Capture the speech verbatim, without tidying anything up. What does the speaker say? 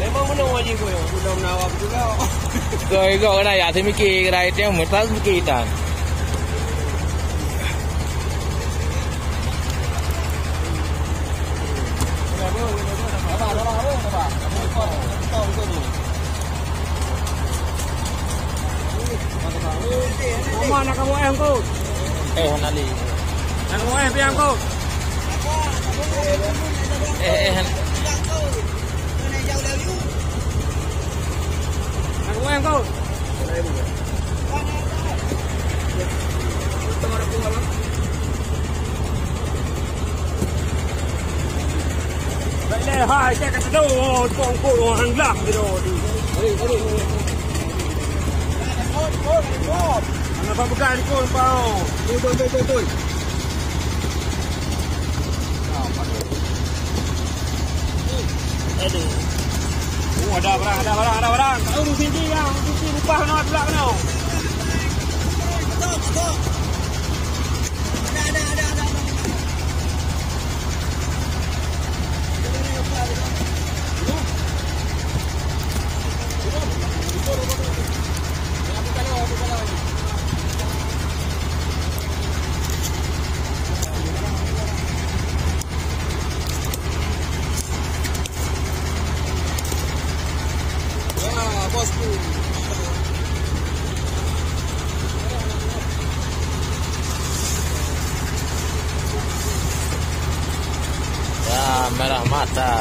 Memang menang wajib kau yang guna menawar juga. Kau ego kena ya, saya mikir kena itu yang mutas mikir tan. Oma nak kamu eh, Ungku? Eh, Nali. Nak kamu eh, piang, Ungku? Eh, eh, Han- Nak kamu eh, Ungku? Baik deh, hai, cek kat situ. Oh, tongkol, oh, hang lah, gitu. Hana peugah likot, bang. Betul, betul, betul, betul. Aduh. Oh, ada barang, ada barang, ada barang. Tahu di sini, ya, di sini, upah kena, tulak kena. Ya, bosku. Ya, merah mata.